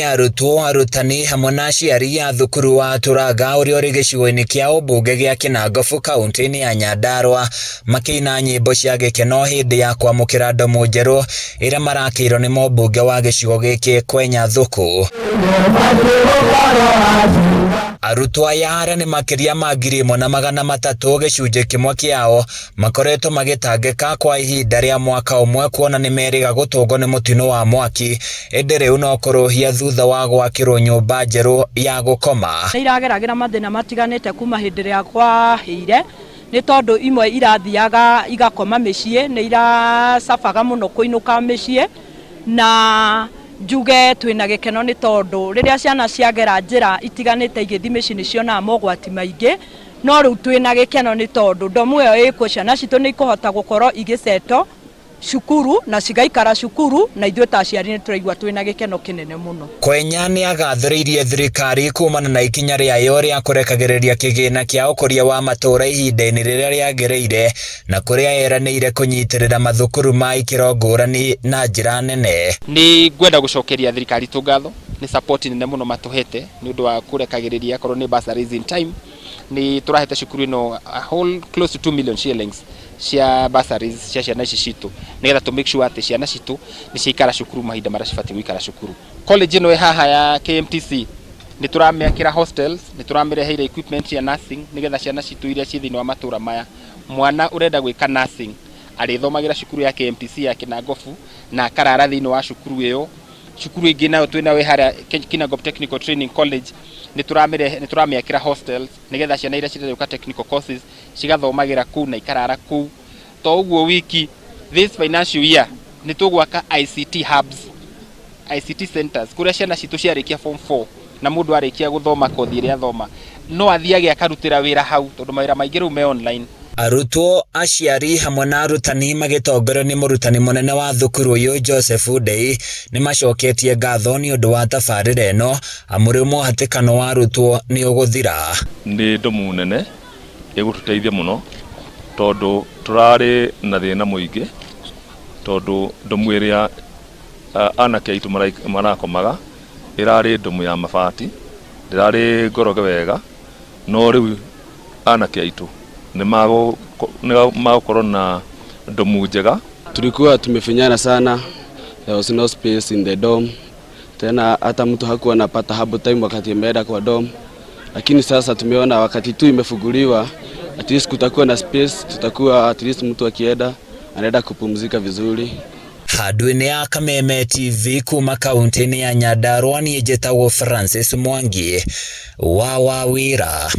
Arutwo, arutani hamwe na aciari a thukuru wa Tũranga ũrĩa ũrĩ gĩcigo-inĩ kĩa ũmbunge gĩa Kĩnangobu kaunti-inĩ ya Nyandarua makĩina nyĩmbo cia gĩkeno hĩndĩ ya kwamũkĩra ndomu njerũ ĩrĩa marakĩirwo nĩ mũmbunge wa gĩcigo gĩkĩ Kwenya Thuku. Arutwo aya arĩa nĩ makĩria ma 1300 gĩcunjĩ kĩmwe kĩao makoretwo magĩtangĩka kwa ihinda rĩa mwaka ũmwe kuona nĩ merĩga gũtũngwo nĩ mũtino wa mwaki, ĩndĩ rĩu no kũrũhia thutha wa gwakĩrwo nyũmba njerũ ya gũkoma. Nĩ irageragĩra mathĩna matiganĩte kuma hĩndĩ ĩrĩa kwahĩire, nĩ tondũ imwe irathiaga igakoma mĩciĩ, nĩ iracabaga mũno kũinũka mĩciĩ, na njuge twĩna gĩkeno nĩ tondũ rĩrĩa ciana ciagera njĩra itiganĩte igĩthiĩ mĩciĩ nĩ cionaga mogwati maingĩ. No rĩu twĩna gĩkeno nĩ tondũ ndomu ĩyo ĩkuo, ciana citũ nĩ ikũhota gũkorwo igĩcetwo cukuru na cigaikara cukuru, na ithuĩ ta aciari nĩ tũraigua twĩna gĩkeno kĩnene mũno. Kwenya nĩ agathĩrĩirie thirikari kumana na ikinya rĩayo rĩa kũrekagĩrĩria kĩgĩna kĩa ũkũria wa matũũra ihinda-inĩ rĩrĩa rĩagĩrĩire na kũrĩa eranĩire kũnyitĩrĩra mathukuru ma ikĩro ngũrani na njĩra nene. Nĩ ngwenda gũcokeria thirikari itũ ngatho nĩ support nene mũno matũhete nĩ ũndũ wa kũrekagĩrĩria akorwo nĩ bursaries in time. Nĩ tũrahete cukuru ĩno a whole close to 2 million shillings cia bursaries cia ciana ici citũ nĩgetha tũ make sure atĩ ciana citũ nĩ ciaikara cukuru mahinda marĩa cibatiĩ gũikara cukuru. College ĩno ĩ haha ya KMTC nĩ tũramĩakĩra hostels, nĩ tũramĩreheire equipment cia nursing nĩgetha ciana citũ iria ciĩ thĩinĩ wa matũra maya, mwana ũrenda gwĩka nursing arĩthomagĩra cukuru ya KMTC ya Kinangofu na akarara thĩinĩ wa cukuru ĩyo. Cukuru ĩngĩ nayo twĩ nayo ĩ harĩa Kinangop Technical Training College nĩ tũramĩakĩra hostels nĩgetha ciana iria cirenda gwĩka technical courses cigathomagĩra kũu na ikarara kũu. To ũguo wiki, this financial year nĩ tũgwaka ICT hubs, ICT centers kũrĩa ciana citũ ciarĩkia form 4 na mũndũ arĩkia gũthoma kothi ĩrĩa athoma no athiage akarutĩra wĩra hau tondũ mawĩra maingĩ rĩu me online. Arutwo, aciari hamwe na arutani magĩtongorio nĩ mũrutani mũnene wa thukuru ũyũ Joseph Ndei nĩ macoketie ngatho nĩ ũndũ wa tabarĩra ĩno amu rĩu mũhatĩkano wa arutwo nĩ ũgũthira. Nĩ ndomu nene ĩgũtũteithia mũno tondũ tũrarĩ na thĩna mũingĩ tondũ ndomu ĩrĩa anake aitũ marakomaga ĩrarĩ ndomu ya mabati, ndĩrarĩ ngoroge wega, no rĩu anake aitũ nĩ magũkorwo na ndomu njega. Tulikuwa tumefinyana sana, there was no space in the dorm. Tena hata mtu hakuwa anapata hapo time wakati ameenda kwa dorm, lakini sasa tumeona wakati tu imefunguliwa, at least kutakuwa na space, tutakuwa at least mtu akienda anaenda kupumzika vizuri. Handũ-inĩ ya Kameme TV kuma kaunti-inĩ ya Nyandarua niĩ njĩtagwo Francis Mwangi wa Wawira.